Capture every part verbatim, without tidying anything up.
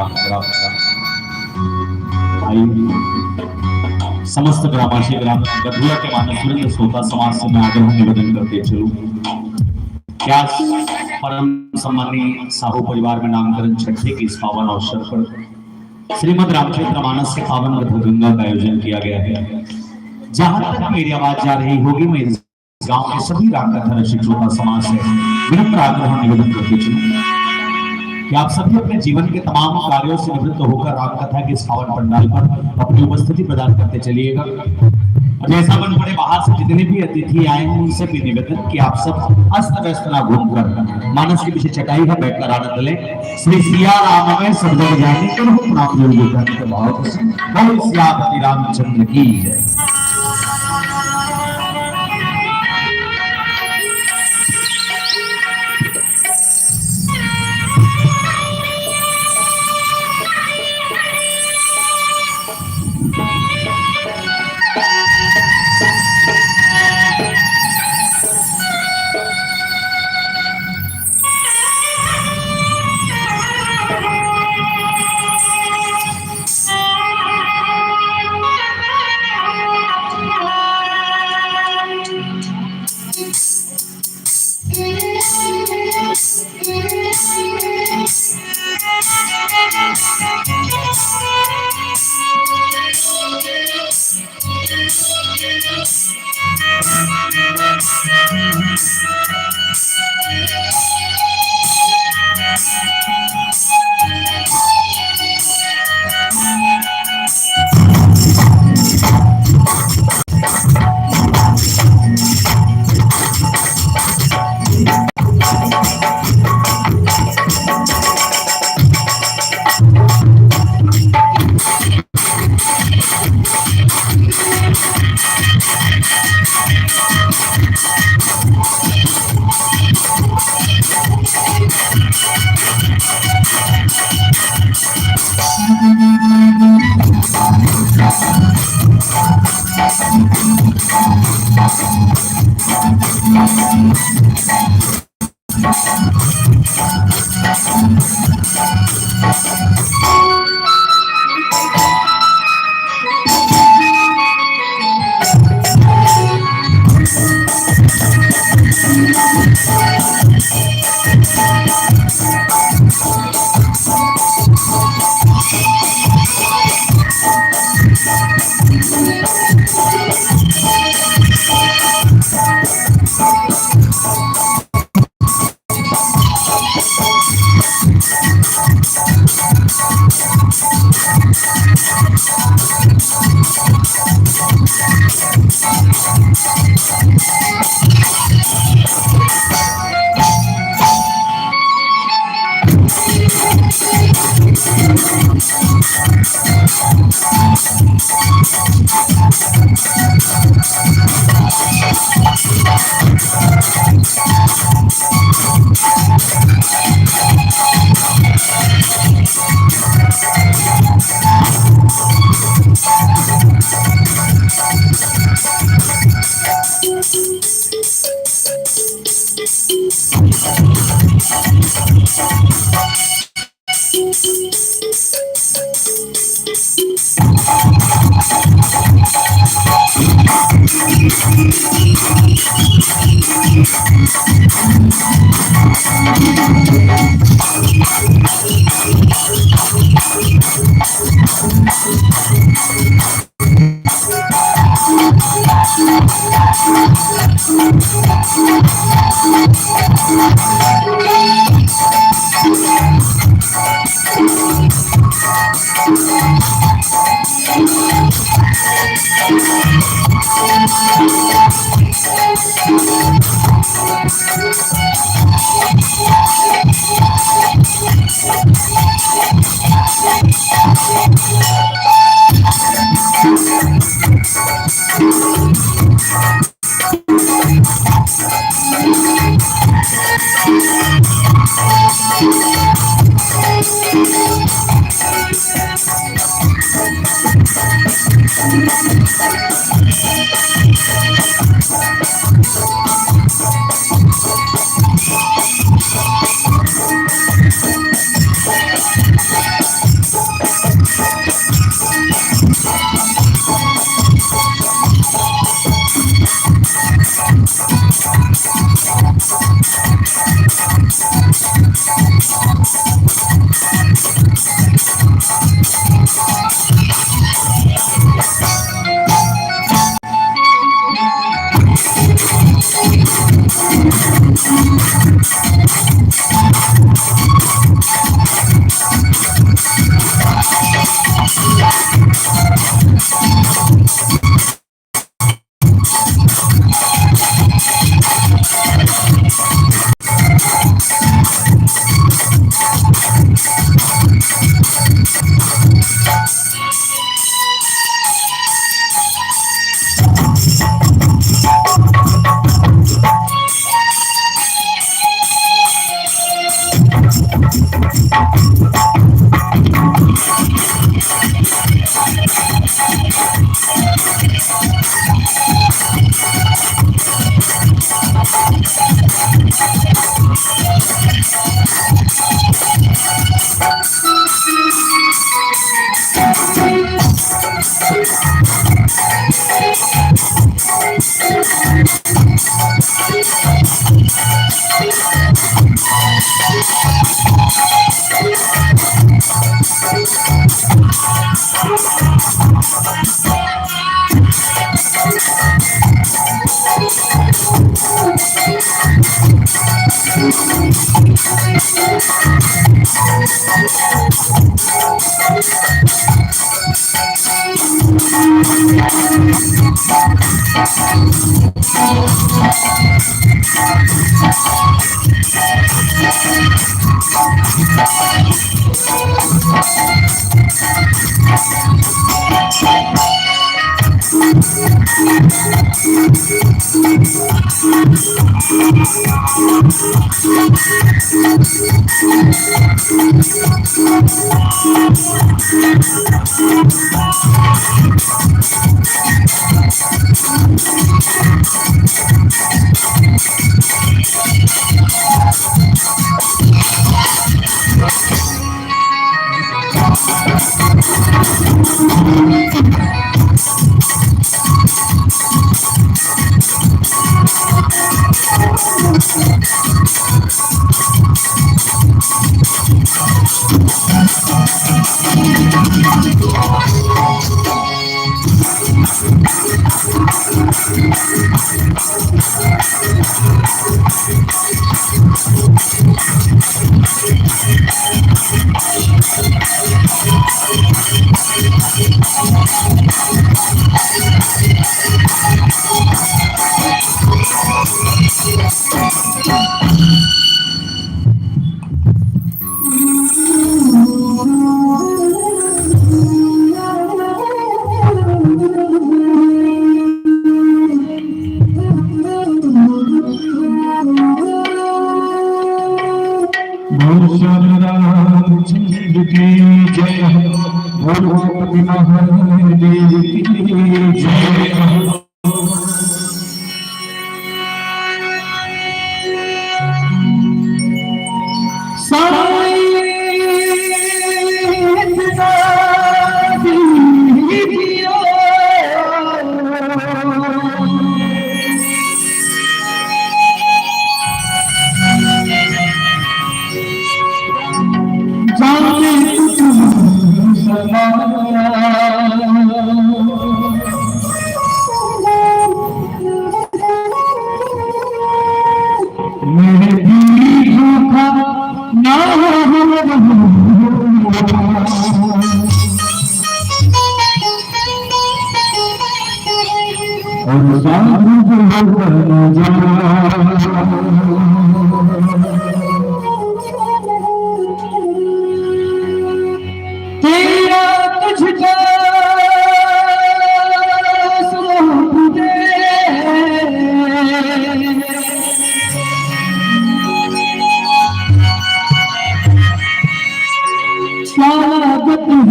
आइए, समस्त ग्रामाशी ग्राम गधुआ के मानस वृंद श्रोता समाज से मैं आग्रह निवेदन करते चलूं कि आज परम सम्मानी साहू परिवार में नामकरण छठे के इस पावन अवसर पर श्रीमद् रामचरित मानस के पावन कथा गंगा का आयोजन किया गया है। जहां तक मेरी आवाज जा रही होगी, मैं गांव के सभी राम कथा रसिक श्रोता समाज से विनम्र आग्रह निवेदन करते चलूं कि आप सभी अपने जीवन के तमाम कार्यों से निवृत्त होकर राम कथा के इस पावन पंडाल पर अपनी उपस्थिति प्रदान करते चलिएगा। और जैसा मन पड़े, बाहर से जितने भी अतिथि आए हैं, उनसे भी निवेदन कि आप सब अस्त व्यस्त ना घूमकर मानस के पीछे चटाई पर बैठकर आनंद लें। श्री सिया राम में सब जग जानी, प्रभु नाम योग करने के भाव से। बोल सियापति रामचंद्र की जय। बोल श्याम रामचंद्र की जय हो, बोल गणपति महादेव की जय हो। साईं स्वागत है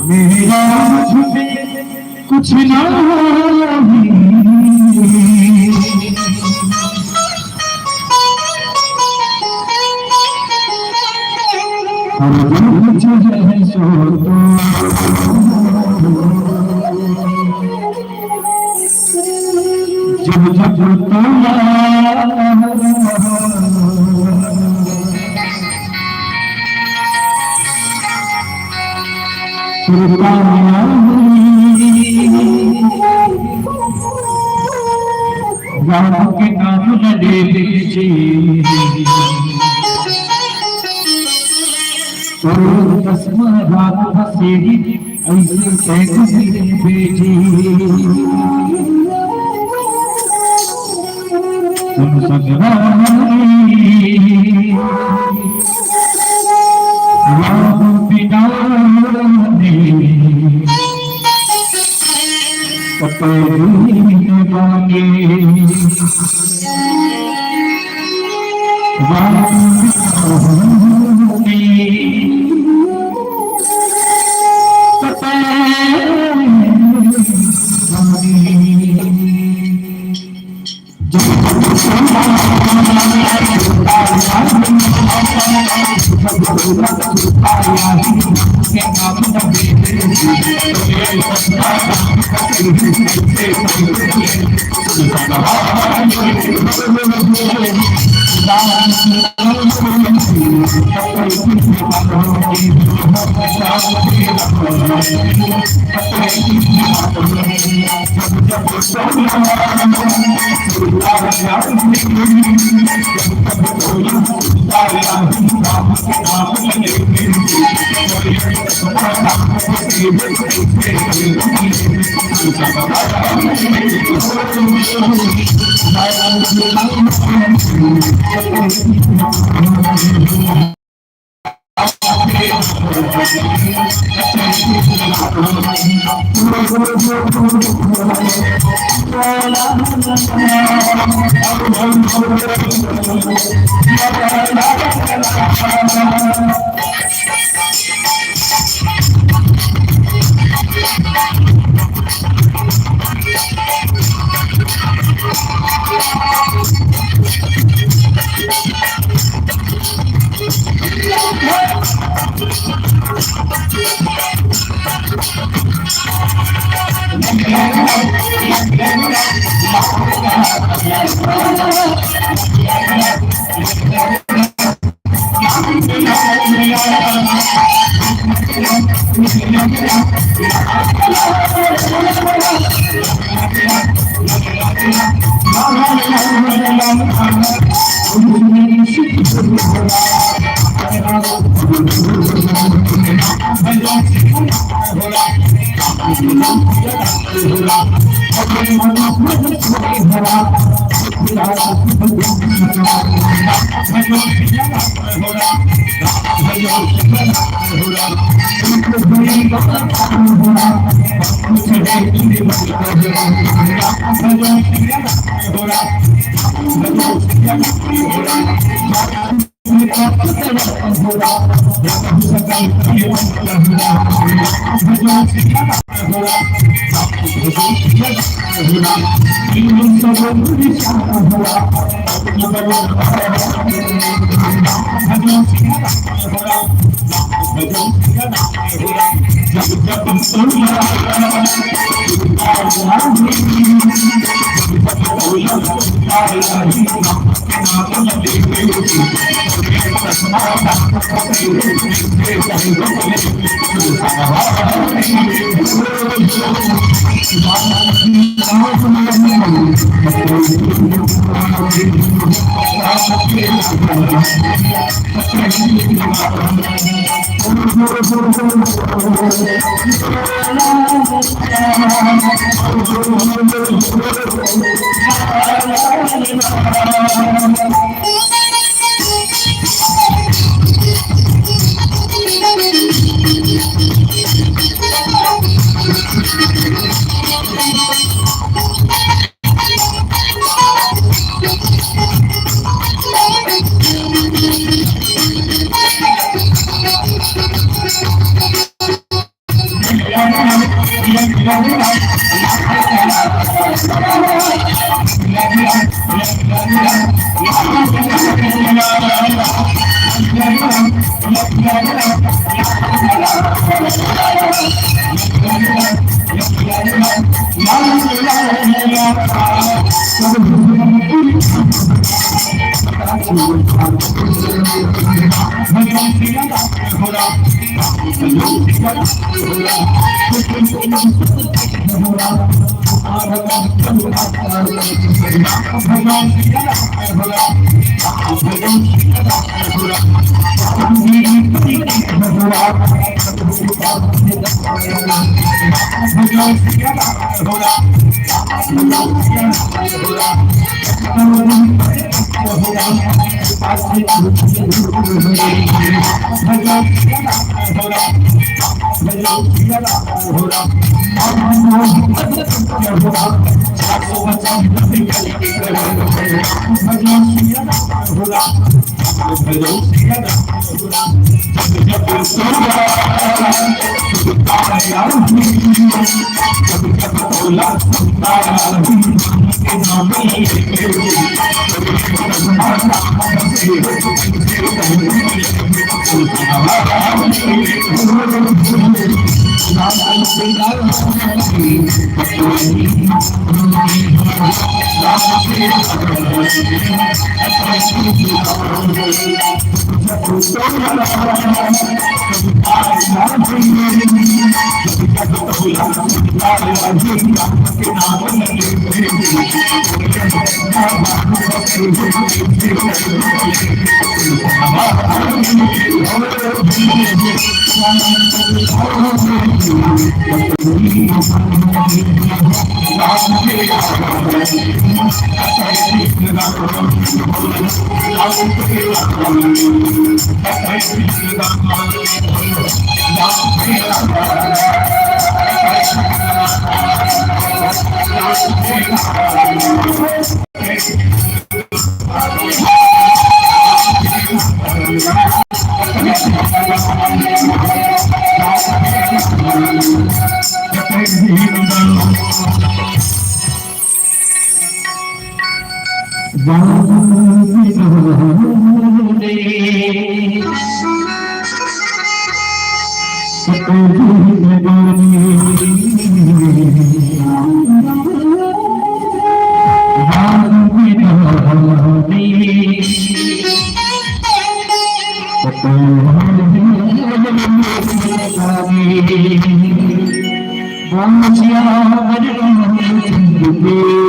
मेरा, कुछ ना। जब जब तोला कृपा राम के नाम न लेवे जी। तोर कसम राम बसेरी, ऐसे कैसे भेजी। तुम संग राम बिना नहीं।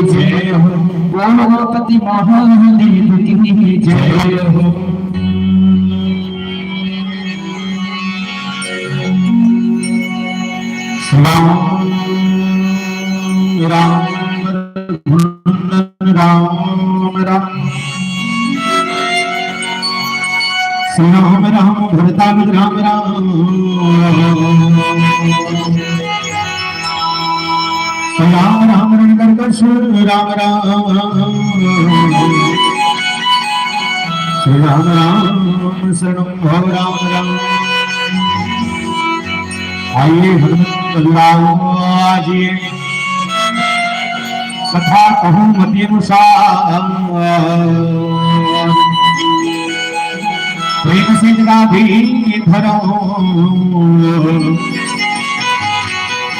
जय हो, गणपति महादेव की जय हो। राम राम रघुनंदन राम राम। श्री राम राम भरतानुज राम राम। राम राम रणकर्कश राम राम। श्री राम राम शरणम भव राम राम। आइए हनुमंत लाल जी। कथा कहूँ मति अनुसार, प्रेम से जगाधीश धरो,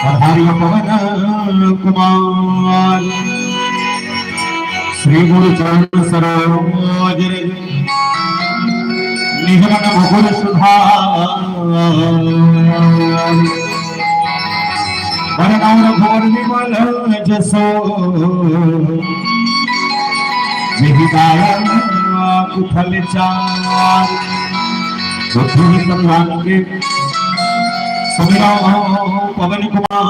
पधारियो पवन कुमार। श्री गुरु चरण सरोज रज, निज मन मुकुर सुधार। वर गौर घोर विमल जसो, जेहि दाया कुशल चार। बुद्धि भगवान के सुमिरो पवन कुमार।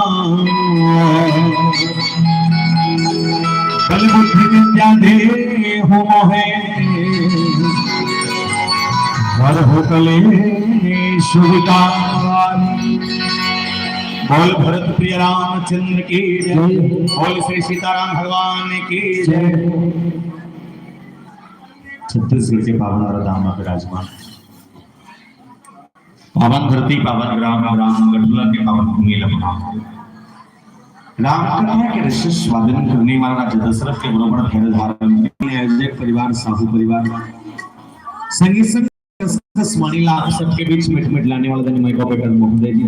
बल बुद्धि विद्या देहु मोहे, हरहु कलेश विकार। बोल भरत प्रिय रामचंद्र की जय। बोल श्री सीताराम भगवान की जय। छत्तीसगढ़ के पावन धाम में विराजमान पावन धरती, पावन ग्राम, राम गढ़ुला के पावन भूमि लखनऊ। राम कथा के रस स्वादन करने वाला राजा दशरथ के बरोबर धैर्य धारण, आयोजक परिवार, साहू परिवार, संगीत संग रस मणि ला आप सबके बीच मिट मिट लाने वाला धन मैं को बेकर महोदय जी।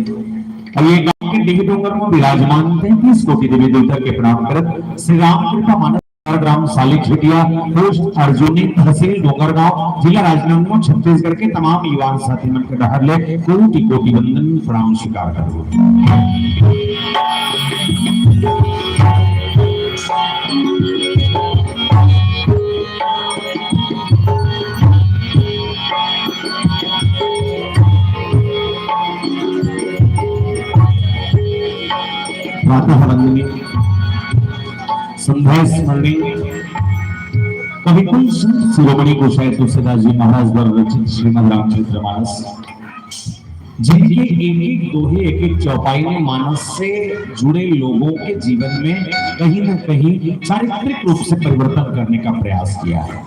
और ये गांव के डिग डोंगर में विराजमान तैंतीस कोटि देवी देवता के प्रणाम करत श्री राम कृपा मानस ग्राम साली खेतिया, पोस्ट अर्जुनी, तहसील डोंगरगांव, जिला राजनांदगांव, छत्तीसगढ़ के तमाम युवा साथी मन के डहर ले कोटि कोटि वंदन प्रणाम स्वीकार करो। प्रातः वंदनी, संध्या स्मरणी, कवि कुंज शिरोमणि गोसाई तुलसीदास जी महाराज द्वारा रचित श्रीमद् रामचरितमानस, जिनके एक एक दोहे, एक एक चौपाई ने मानस से जुड़े लोगों के जीवन में कहीं ना कहीं चारित्रिक रूप से परिवर्तन करने का प्रयास किया है।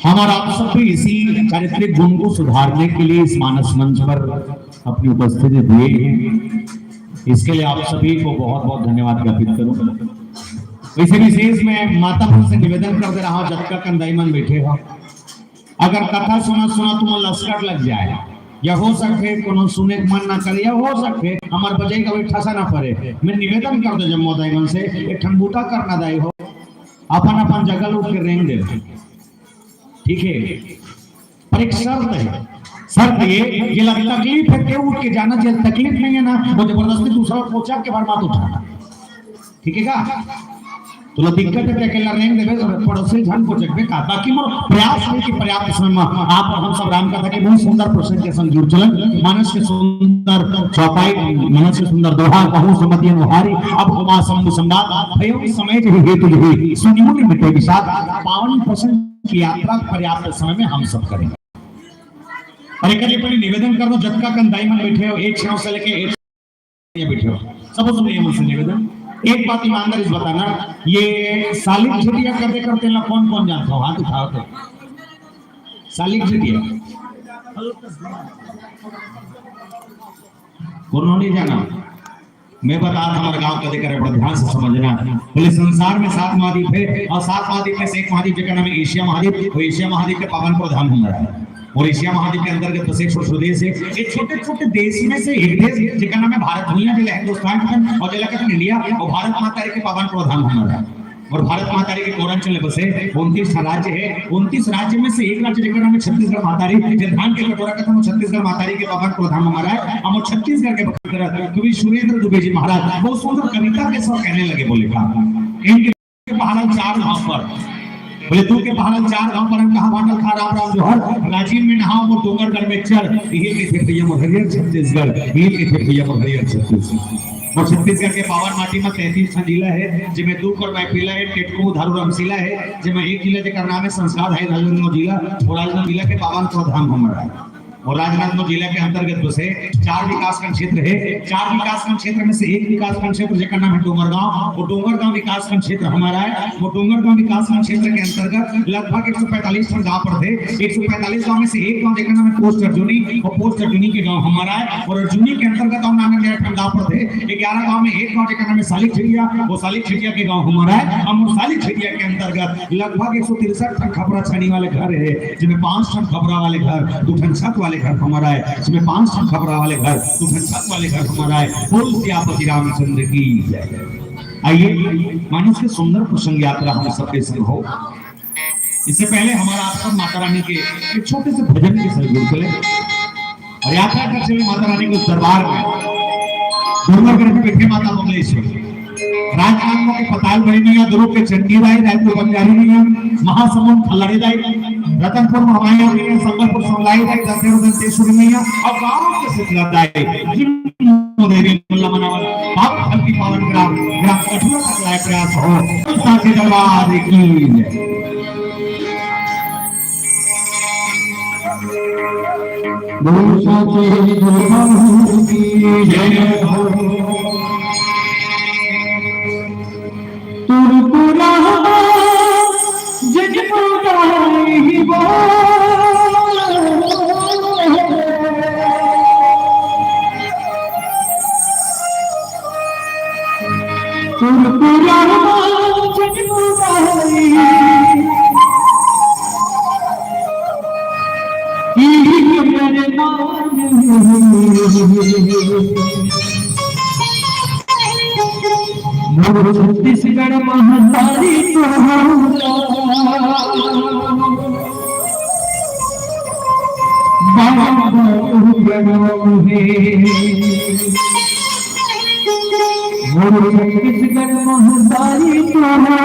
हम और आप सब भी इसी चारित्रिक गुण को सुधारने के लिए इस मानस मंच पर अपनी उपस्थिति दिए हैं। इसके लिए आप सभी को बहुत बहुत धन्यवाद ज्ञापित करूं। वैसे विशेष में माता मन से निवेदन कर दे रहा हूँ, जतका कन दाई मन बैठे हो, अगर कथा सुना सुना तुमन लसकट लग जाए, या हो सकथे कोनो सुने के मन ना करे, या हो सकथे हमर बजई का ठसा ना परे, मैं निवेदन कर दे जम्मो दाई मन से, एक ठन बूता करना दाई हो, अपन अपन जगह उठ के रेंग दे। ठीक है, पर एक शर्त है। शर्त ये, जेला तकलीफ है, के उठ के जाना, जेला तकलीफ नहीं है ना, वो जबरदस्ती दूसरा पोशाक के बार मत उठाना। ठीक है का? तोला दिक्कत है, ते अकेला रेंग देबे, पड़ोसी झन को जगबे का? बाकी मोर प्रयास है कि पर्याप्त समय में आप और हम सब राम कथा के बहुत सुंदर प्रसंग के संग जुड़ चलन, मानस के सुंदर चौपाई, मानस के सुंदर दोहा, कहूँ सुमति अनुहारी, अब होमा शंभु संवाद, भयउ समय जहि हेतु जहि, सुनि मुनि मिटे विषाद, पावन प्रसंग की यात्रा पर्याप्त समय में हम सब करेंगे। और एक बार निवेदन कर दो, जतका कन दाई मन बैठे हो, एक छाव से लेके एक ये बैठे हो, सबसे मेरे मन से निवेदन, एक बात ईमानदारी से बताना, ये सालिक झिटिया करते करते ना कौन कौन जानता हो, हाथ उठाओ तो। सालिक झिटिया कोनो नहीं जाना। मैं बता, हमारे गांव का देकर बड़ा ध्यान से समझना। बोले, संसार में सात महाद्वीप है और सात महाद्वीप में से एक महाद्वीप जेकर नाम है एशिया महाद्वीप। वो एशिया महाद्वीप के पावन प्रधान हमारा है। और एशिया महाद्वीप के अंतर्गत बसे एक छोटे छोटे देश है। ये छोटे छोटे देश में से एक देश जेकर नाम है भारत भुइयां, जेला हिंदुस्तान कहथन और जेला कहथन इंडिया, और भारत माता के पावन प्रधान हमारा है। और भारत माता के कोरंचल बसे उनतीस राज्य है। उनतीस राज्य में से एक राज्य जेकर नाम है छत्तीसगढ़ माता री, जे धान के कटोरा कहथन छत्तीसगढ़ माता री के पावन प्रधान हमारा है। हम छत्तीसगढ़ के बखत कवि सुरेंद्र दुबे जी महाराज बहुत सुंदर कविता के साथ कहने लगे, बोले का, इनके पहाड़न चार गांव पर, बोले, तू के पहाड़न चार गांव पर हम कहा बाटल खा राम राम जोहर, राजिम में नहाओ मोर डोंगरगढ़ में चढ़, ये के थे भैया मोर हरियर छत्तीसगढ़, ये के थे भैया मोर हरियर छत्तीसगढ़। और छत्तीसगढ़ के पावन माटी में तैंतीस ठन जिला है, जिसमें दू कर मैपिला है, टेटको धारू रामशिला है, जिसमें एक जिला जेकर नाम है संस्कार है राजनांदगांव जिला, और राजनांदगांव जिला के पावन प्रधान हमारा है। और राजनांदगांव जिला के अंतर्गत बसे चार विकासखंड क्षेत्र है। चार विकासखंड क्षेत्र में से एक विकासखंड क्षेत्र जेकर नाम है डोंगरगांव। वो डोंगरगांव विकासखंड क्षेत्र हमारा है। वो डोंगरगांव विकासखंड क्षेत्र के अंतर्गत लगभग एक सौ पैंतालीस ठन गांव पड़थे। एक सौ पैंतालीस गांव में से एक गांव जेकर नाम है पोस्ट अर्जुनी, वो पोस्ट अर्जुनी के गांव हमारा है। और अर्जुनी के अंतर्गत और नाम ग्यारह ठन गांव पड़थे। ग्यारह गांव में एक गांव जेकर नाम है सालिक झिटिया, वो सालिक झिटिया के गांव हमारा है। हम उस सालिक झिटिया के अंतर्गत लगभग एक सौ तिरसठ ठन खपरा छानी वाले घर है, जिसमें पांच ठन खपरा वाले घर, दो ठन छत वाले घर हमारा है, जिसमें पांच ठन खपरा वाले घर, दो ठन छत वाले घर हमारा है। बोल सियापति रामचंद्र की जय। आइए, मानस के सुंदर प्रसंग यात्रा हम सबके संग हो। इससे पहले हमारा आप सब माता रानी के एक छोटे से भजन के संग जुड़ चले और यात्रा कर चले माता रानी के दरबार में। डोंगरगढ़ में बैठे माता बमलेश्वरी, राजनांदगांव के पताल बड़ी मैया, दुर्ग के चंडी दाई, रायपुर बंजारी मैया, महासमुंद खल्लारी दाई, रतनपुर महामाया मैया, संबलपुर समलाई दाई, दंतेवाड़ा दंतेश्वरी मैया और गांव के शीतला दाई, जिन देवी मुल्ला मनावल, बाबा हल्दी पावन ग्राम, ग्राम कठुआ तक लाए प्रयास हो। साचे दरबार की जय। बोल साचे दरबार की जय हो। तुरपुरा जगमगाई वो। तुरपुरा जगमगाई। मोर छत्तीसगढ़ महतारी तोहरा बाबा उगराम हे। मोर छत्तीसगढ़ महतारी तोहरा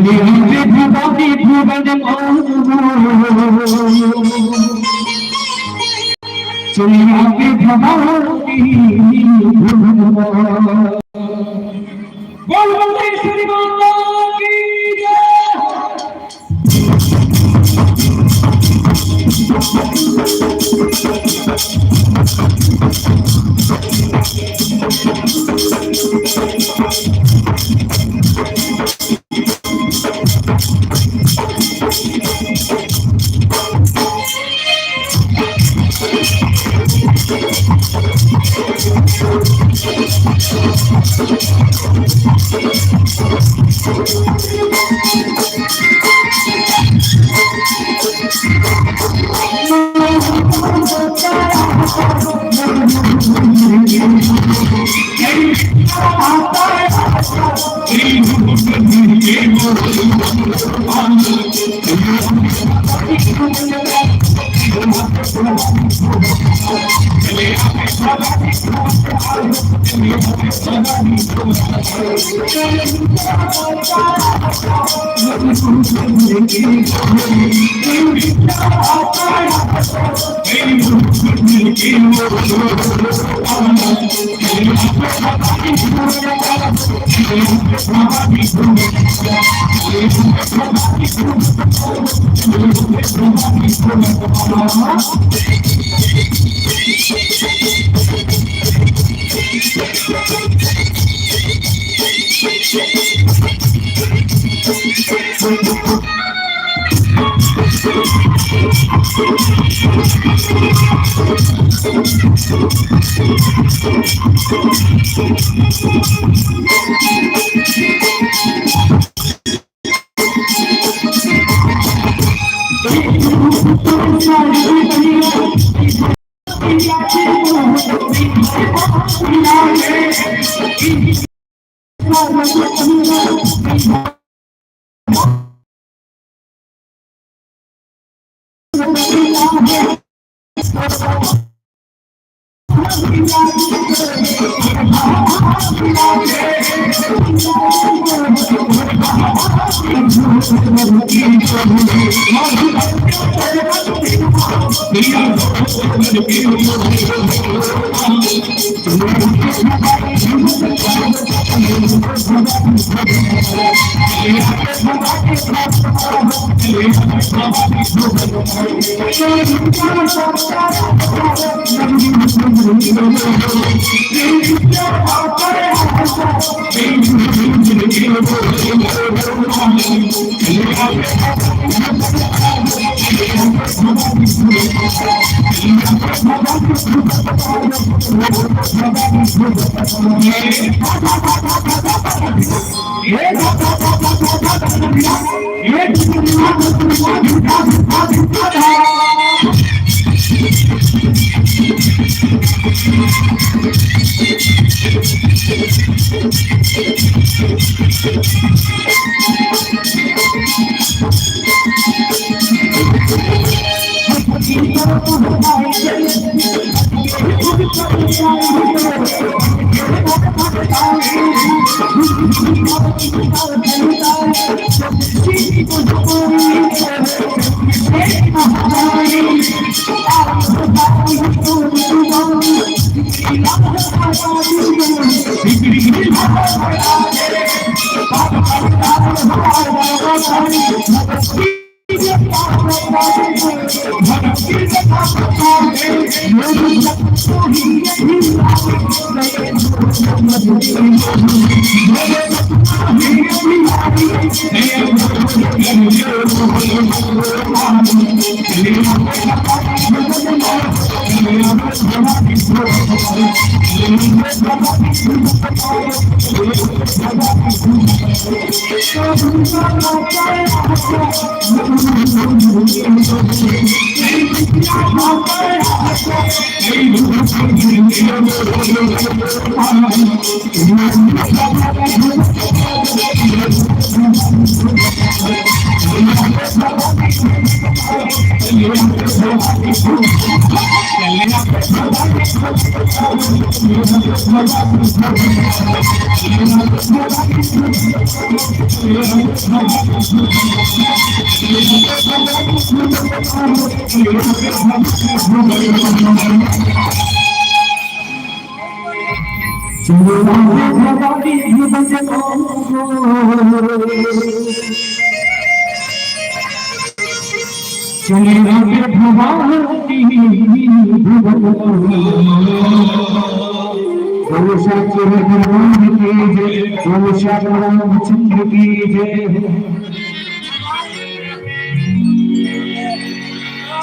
भवानी भुवन मोहन। चुनिया के भवानी भुवन। बोल बंदेश्वरी माता की जय।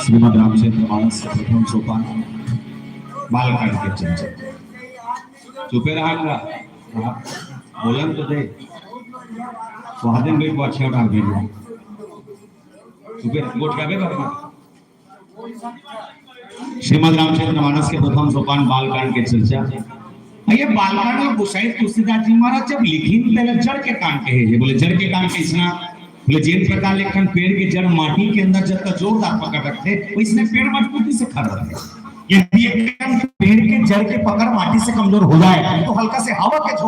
श्रीमद् रामचरित मानस के प्रथम सोपान, बालकांड के चर्चा। चुपे रहा का? रहा। बोलन तो दे। वहां दिन भी को अच्छा उठा भी। चुपे गोठ का बे बाबा। श्रीमद् रामचरित मानस के प्रथम सोपान, बालकांड के चर्चा। ये बालकांड में गोसाई तुलसीदास जी महाराज जब लिखिन, पहले जड़ के कांड कहे हे। बोले, जड़ के कांड कैसना? बोले, जेन प्रकार ले एक ठन पेड़ के जड़ माटी के अंदर जब तक जोरदार पकड़ रखथे, वैसने पेड़ मजबूती से खड़ा रथे। यदि एक ठन पेड़ के जड़ के पकड़ माटी से कमजोर हो जाए, तो हल्का से हवा के झोंका